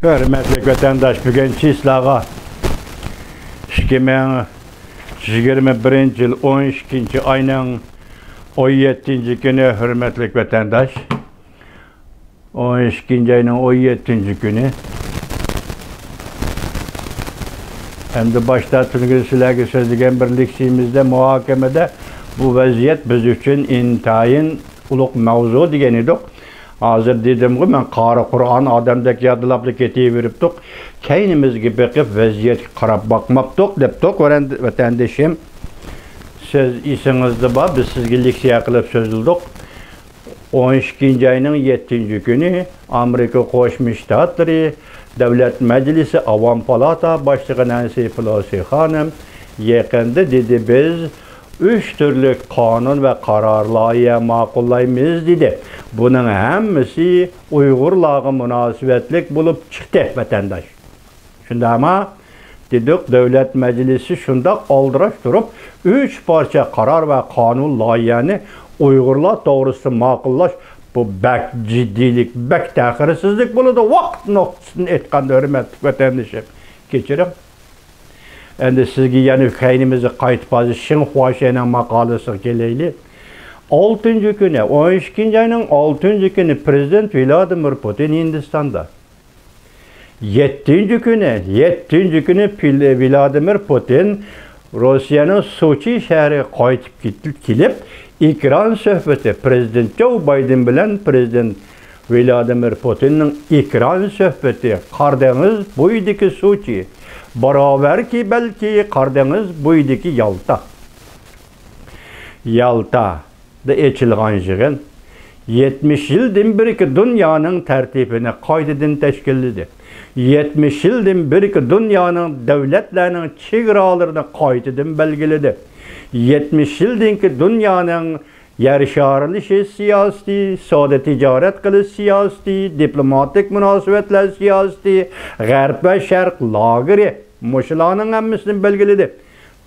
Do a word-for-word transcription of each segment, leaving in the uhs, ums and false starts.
ھۆرمەتلىك ۋەتەنداش، بۈگۈن چىسلاغا ئىككى مىڭ يىگىرمە بىرىنچى يىل ئون ئىككىنچى ئاينىڭ ئون يەتتىنچى كۈنى، ھۆرمەتلىك ۋەتەنداش. ئون ئىككىنچى ئاينىڭ ئون يەتتىنچى كۈنى. ئەمدى باشتا تۈنۈگۈن سىلەرگە سۆزلىگەن بىر لېكسىيىمىزدە، مۇھاكىمىدە بۇ ۋەزىيەت بىز ئۈچۈن ئىنتايىن ئۇلۇغ مەۋزۇ دېگەن ئىدۇق. ھازىر دېدىمغۇ، مەن قارا قۇرئان ئادەمدەك يادلاپلا كېتىۋېرىپتۇق. كەينىمىزگە بېقىپ ۋەزىيەتكە قاراپ باقماپتۇق، دەپتۇق، ۋەتەندىشىم. سىز ئېسىڭىزدە بار، بىز سىزگە لېكسىيە قىلىپ سۆزلىدۇق. ئون ئىككىنچى ئاينىڭ يەتتىنچى كۈنى ئامېرىكا قوشما شتاتلىرى دۆلەت مەجلىسى ئاۋام پالاتا باشلىقى نەنسى پېلوسى خانىم يېقىندا دېدى، بىز ئۈچ تۈرلۈك قانۇن ۋە قارار لايىھە ماقۇللايمىز دېدى. بۇنىڭ ھەممىسى ئۇيغۇرلارغا مۇناسىۋەتلىك بولۇپ چىقتى، ۋەتەنداش. شۇنداقمۇ؟ دېدۇق، دۆلەت مەجلىسى شۇنداق ئالدىراش تۇرۇپ، ئۈچ پارچە قارار ۋە قانۇن لايىھەنى ئۇيغۇرلار توغرىسىدا ماقۇللاش، بۇ بەك جىددىيلىك، بەك تەخىرسىزلىك بولىدۇ. ۋاقىت نۇقتىسىدىن ئېيتقاندا، ھۆرمەتلىك ۋەتەندىشىم، كەچۈرۈڭ. ئەمدى سىزگە يەنە كەينىمىزگە قايتىپ، ھازىر شېڭ خۇاشەنىڭ ماقالىسىغا كېلەيلى. ئالتىنچى كۈنى، ئون ئىككىنچى ئاينىڭ ئالتىنچى كۈنى پرېزىدېنت ۋلادىمىر پۇتىن ھىندىستاندا. يەتتىنچى كۈنى، يەتتىنچى كۈنى پىل-، ۋلادىمىر پۇتىن روسىيەنىڭ سوچى شەھىرىگە قايتىپ كېتىپ، كېلىپ، ئېكران سۆھبىتى، پرېزىدېنت جو بايدېن بىلەن پرېزىدېنت ۋلادىمىر پۇتىننىڭ ئېكران سۆھبىتى، قارا دېڭىز بويىدىكى سوچى، باراۋەركى بەلكى قارا دېڭىز بويىدىكى يالتا. يالتادا ئېچىلغان يىغىن يەتمىش يىلدىن بېرىكى دۇنيانىڭ تەرتىپىنى قايتىدىن تەشكىللىدى. يەتمىش يىلدىن بېرىكى دۇنيانىڭ دۆلەتلەرنىڭ چېگرالىرىنى قايتىدىن بەلگىلىدى. يەتمىش يىلدىنكى دۇنيانىڭ يەر شارلىشىش سىياسىتى، سودا تىجارەت قىلىش سىياسىتى، دىپلوماتىك مۇناسىۋەتلەر سىياسىتى، غەرب ۋە شەرق لاگېرى، مۇشۇلارنىڭ ھەممىسىنى بەلگىلىدى.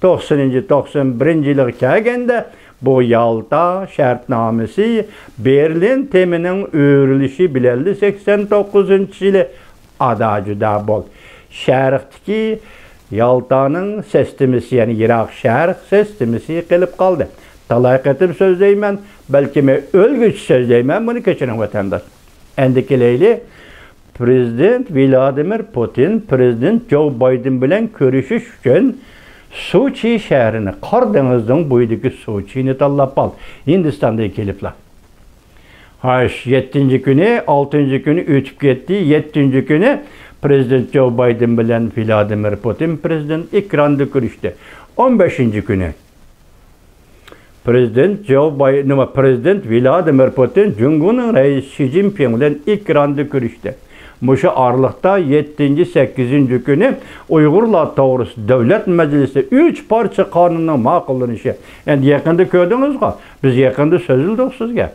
توقسىنىنچى، توقسان بىرىنچى يىلىغا كەلگەندە، بۇ يالتا شەرتنامىسى بېرلىن تېمىنىڭ ئۆرۈلۈشى بىلەنلا سەكسەن توققۇزىنچى يىلى ئادا جۇدا بولدى. شەرقتىكى يالتانىڭ سىستېمىسى، يەنى يىراق شەرق سىستېمىسى قېلىپ قالدى. تالاي قېتىم سۆزلەيمەن، بەلكى مەن ئۆلگۈچە سۆزلەيمەن، بۇنى كەچۈرۈڭ، ۋەتەنداش. ئەمدى كېلەيلى، پرېزىدېنت ۋلادىمىر پۇتىن پرېزىدېنت جو بايدېن بىلەن كۆرۈشۈش ئۈچۈن سوچى شەھىرىنى، قارا دېڭىزنىڭ بويىدىكى سوچىنى تاللاپ ئالدى، ھىندىستاندىن كېلىپلا. ھاش، يەتتىنچى كۈنى، ئالتىنچى كۈنى ئۆتۈپ كەتتى. يەتتىنچى كۈنى پرېزىدېنت جو بايدېن بىلەن ۋلادىمىر پۇتىن پرېزىدېنت ئېكراندا كۆرۈشتى. ئون بەشىنچى كۈنى پرېزىدېنت جو باي-، نېمە، پرېزىدېنت ۋلادىمىر پۇتىن جۇڭگونىڭ رەئىسى شى جىنپىڭ بىلەن ئېكراندا كۆرۈشتى. مۇشۇ ئارىلىقتا يەتتىنچى، سەككىزىنچى كۈنى ئۇيغۇرلار توغرىسىدا دۆلەت مەجلىسىدە ئۈچ پارچە قانۇننىڭ ماقۇللىنىشى. ئەمدى يېقىندا كۆردىڭىزغۇ، بىز يېقىندا سۆزلىدۇق سىزگە.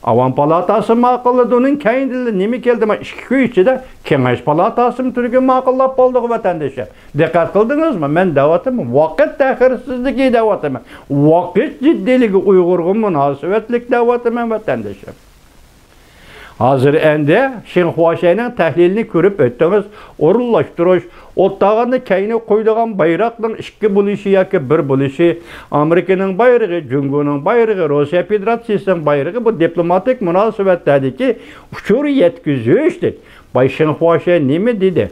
ئاۋام پالاتاسى ماقۇللىدى، ئۇنىڭ كەينىدىن نېمە كەلدى؟ مانا ئىككى كۈن ئىچىدە كېڭەش پالاتاسىمۇ تۈرگۈن ماقۇللاپ بولدىغۇ، ۋەتەندىشىم. دىققەت قىلدىڭىزمۇ؟ مەن دەۋاتىمەن، ۋاقىت تەخىرسىزلىكى دەۋاتىمەن. ۋاقىت جىددىيلىكى ئۇيغۇرغا مۇناسىۋەتلىك دەۋاتىمەن، ۋەتەندىشىم. ھازىر ئەمدى شېڭ خۇاشەنىڭ تەھلىلىنى كۆرۈپ ئۆتتىڭىز. ئورۇنلاشتۇرۇش، ئوتتاغاندا كەينىگە قويىدىغان بايراقنىڭ ئىككى بولۇشى ياكى بىر بولۇشى، ئامېرىكىنىڭ بايرىقى، جۇڭگونىڭ بايرىقى، روسىيە فېدېراتسىيىسىنىڭ بايرىقى، بۇ دىپلوماتىك مۇناسىۋەتلەردىكى ئۇچۇر يەتكۈزۈش دېدى. باي شېڭ خۇاشەن نېمە دېدى؟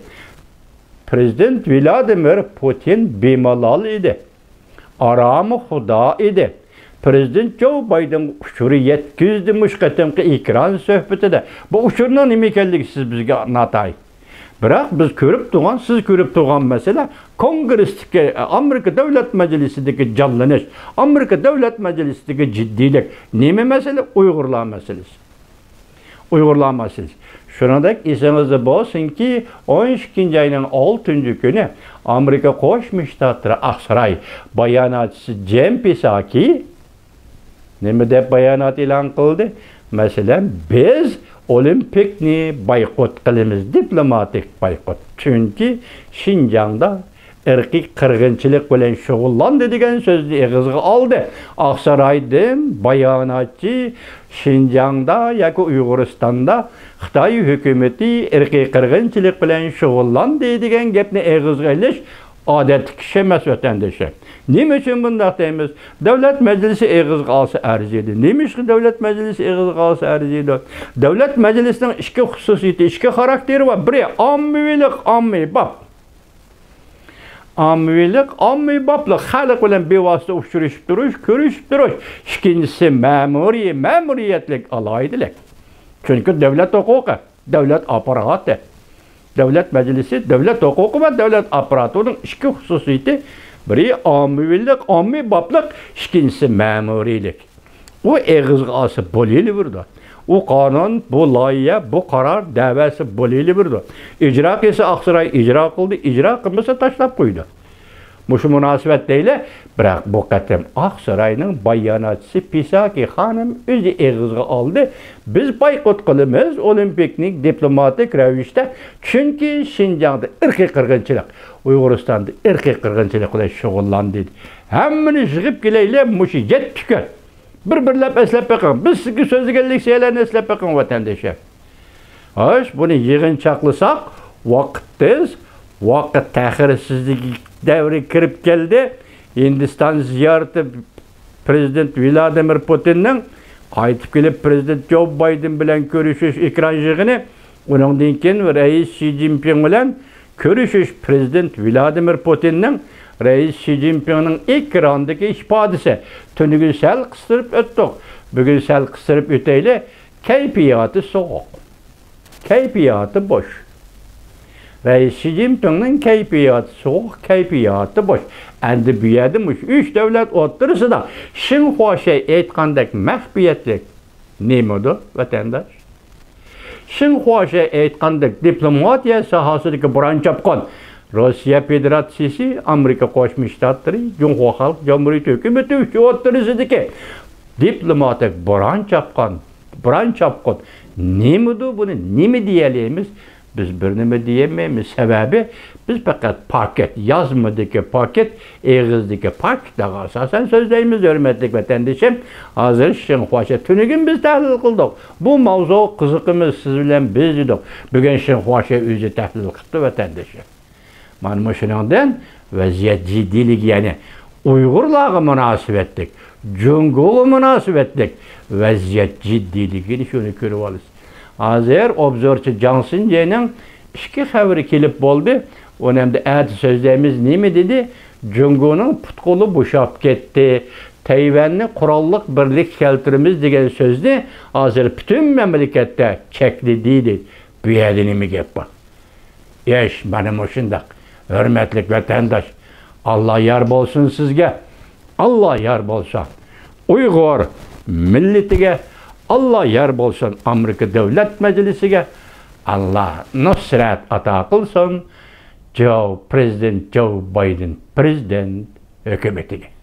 پرېزىدېنت ۋلادىمىر پۇتىن بىمالال ئىدى. ئارامى خۇدا ئىدى. پرېزىدېنت جو بايدېنغا ئۇچۇر يەتكۈزدى مۇشۇ قېتىمقى ئېكران سۆھبىتىدە. بۇ ئۇچۇرنىڭ نېمە ئىكەنلىكى سىز بىزگە ناتايىن. بىراق بىز كۆرۈپ تۇرغان، سىز كۆرۈپ تۇرغان مەسىلە كونگرېستىكى، ئامېرىكا دۆلەت مەجلىسىدىكى جانلىنىش، ئامېرىكا دۆلەت مەجلىسىدىكى جىددىيلىك. نېمە مەسىلە؟ ئۇيغۇرلار مەسىلىسى. ئۇيغۇرلار مەسىلىسى. شۇنىڭدەك ئېسىڭىزدە بولسۇنكى، ئون ئىككىنچى ئاينىڭ ئالتىنچى كۈنى ئامېرىكا قوشما شتاتلىرى ئاقساراي باياناتچىسى جېن پساكى نېمە دەپ بايانات ئېلان قىلدى؟ مەسىلەن، بىز ئولىمپىكنى بايقۇت قىلىمىز، دىپلوماتىك بايقۇت. چۈنكى شىنجاڭدا ئىرقىي قىرغىنچىلىق بىلەن شۇغۇللاندى دېگەن سۆزنى ئېغىزغا ئالدى. ئاقسارايدىن باياناتچى شىنجاڭدا ياكى ئۇيغۇرىستاندا خىتاي ھۆكۈمىتى ئىرقىي قىرغىنچىلىق بىلەن شۇغۇللاندى دېگەن گەپنى ئېغىزغا ئېلىش ئادەتتىكى ئىش ئەمەس، ۋەتەندىشىم. نېمە ئۈچۈن بۇنداق دەيمىز؟ دۆلەت مەجلىسى ئېغىزغا ئالسا ئەرزىيدۇ. نېمىشقا دۆلەت مەجلىسى ئېغىزغا ئالسا ئەرزىيدۇ؟ دۆلەت مەجلىسىنىڭ ئىككى خۇسۇسىيىتى، ئىككى خاراكتېرى بار. بىرى ئاممىۋىلىق، ئاممىباب. ئاممىۋىلىق، ئاممىبابلىق، خەلق بىلەن بىۋاسىتە ئۇچرىشىپ تۇرۇش، كۆرۈشۈپ تۇرۇش. ئىككىنچىسى مەمۇرىي، مەمۇرىيەتلىك، ئالاھىدىلىك. چۈنكى دۆلەت ھوقۇقى، دۆلەت ئاپپاراتى، دۆلەت مەجلىسى، دۆلەت ھوقۇقى ۋە دۆلەت ئاپپاراتىنىڭ ئىككى خۇسۇسىيىتى، بىرى ئاممىۋىلىق، ئاممىبابلىق، ئىككىنچىسى مەمۇرىيلىك. ئۇ ئېغىزغا ئالسا بولۇۋېرىدۇ. ئۇ قانۇن، بۇ لايىھە، بۇ قارار دەۋەسى بولۇۋېرىدۇ. ئىجرا قىلسا ئاقساراي ئىجرا قىلدى، ئىجرا قىلمىسا تاشلاپ قويىدۇ. مۇشۇ مۇناسىۋەت دەيلى، بىراق بۇ قېتىم ئاقساراينىڭ باياناتچىسى پىساكى خانىم ئۆزى ئېغىزغا ئالدى، بىز بايقۇت قىلىمىز ئولىمپىكنى دىپلوماتىك رەۋىشتە، چۈنكى شىنجاڭدا ئىرقىي قىرغىنچىلىق، ئۇيغۇرىستاندا ئىرقىي قىرغىنچىلىق بىلەن شۇغۇللاندى. ھەممىنى يىغىپ كېلەيلى، مۇشۇ يەتتە كۈن. بىر-بىرلەپ ئەسلەپ بېقىڭ. بىز سىزگە سۆزلىگەنلىك سىلەرنى ئەسلەپ بېقىڭ، ۋەتەندىشىم. خوش، بۇنى يىغىنچاقلىساق، ۋاقىت تېز، ۋاقىت تەخىرسىزلىكى دەۋرى كىرىپ كەلدى. ھىندىستان زىيارىتى، پرېزىدېنت ۋلادىمىر پۇتىننىڭ قايتىپ كېلىپ پرېزىدېنت جو بايدېن بىلەن كۆرۈشۈش ئېكران يىغىنى، ئۇنىڭدىن كېيىن رەئىس شى جىنپىڭ بىلەن كۆرۈشۈش، پرېزىدېنت ۋلادىمىر پۇتىننىڭ رەئىس شى جىنپىڭنىڭ ئېكراندىكى ئىپادىسى. تۈنۈگۈن سەل قىستۇرۇپ ئۆتتۇق، بۈگۈن سەل قىستۇرۇپ ئۆتەيلى. كەيپىياتى سوغۇق. كەيپىياتى بوش. رەئىس شى جىنپىڭنىڭ كەيپىياتى سوغۇق، كەيپىياتى بوش. ئەمدى بۇ يەردە مۇشۇ ئۈچ دۆلەت ئوتتۇرىسىدا شېڭ خۇاشەي ئېيتقاندەك مەخپىيەتلىك نېمىدۇ، ۋەتەنداش؟ شېڭ خۇاشەي ئېيتقاندەك دىپلوماتىيە ساھەسىدىكى بوران چاپقان روسىيە فېدېراتسىيىسى، ئامېرىكا قوشما شتاتلىرى، جۇڭخۇا خەلق جۇمھۇرىيىتى ھۆكۈمىتى ئۈچ ئوتتۇرىسىدىكى دىپلوماتىك بوران چاپقان بوران چاپقۇن نېمىدۇ؟ بۇنى نېمە دېيەلەيمىز؟ بىز بىر نېمە دېيەلمەيمىز. سەۋەبى، بىز پەقەت پاكىت، يازمىدىكى پاكىت، ئېغىزدىكى پاكىتلارغا ئاساسەن سۆزلەيمىز، ھۆرمەتلىك ۋەتەندىشىم. ھازىر شېڭ خۇاشەي، تۈنۈگۈن بىز تەھلىل قىلدۇق. بۇ ماۋزۇغا قىزىقىمىز، سىز بىلەن بىز دېدۇق. بۈگۈن شېڭ خۇاشەي ئۆزى تەھلىل قىپتۇ، ۋەتەندىشىم. مانا مۇشۇنىڭدىن ۋەزىيەت جىددىيلىكى، يەنى ئۇيغۇرلارغا مۇناسىۋەتلىك، جۇڭگوغا مۇناسىۋەتلىك ۋەزىيەت جىددىيلىكىنى شۇنى كۆرۈۋالىسىز. ھازىر ئوبزورچى جاڭ سىنجېنىڭ ئىككى خەۋىرى كېلىپ بولدى. ئۇنى ئەمدى ئەتە سۆزلەيمىز. نېمە دېدى؟ جۇڭگونىڭ پۇت-قولى بوشاپ كەتتى. تەيۋەننى قوراللىق بىرلىككە كەلتۈرىمىز دېگەن سۆزنى ھازىر پۈتۈن مەملىكەتتە چەكلىدى، دېدى. بۇ يەردە نېمە گەپ بار؟ ئىش مانا مۇشۇنداق. ھۆرمەتلىك ۋەتەنداش، ئاللا يار بولسۇن سىزگە. ئاللا يار بولسۇن ئۇيغۇر مىللىتىگە. ئاللا يار بولسۇن ئامېرىكا دۆلەت مەجلىسىگە. ئاللا نۇسرەت ئاتا قىلسۇن جو، پرېزىدېنت جو بايدېن پرېزىدېنت ھۆكۈمىتىگە.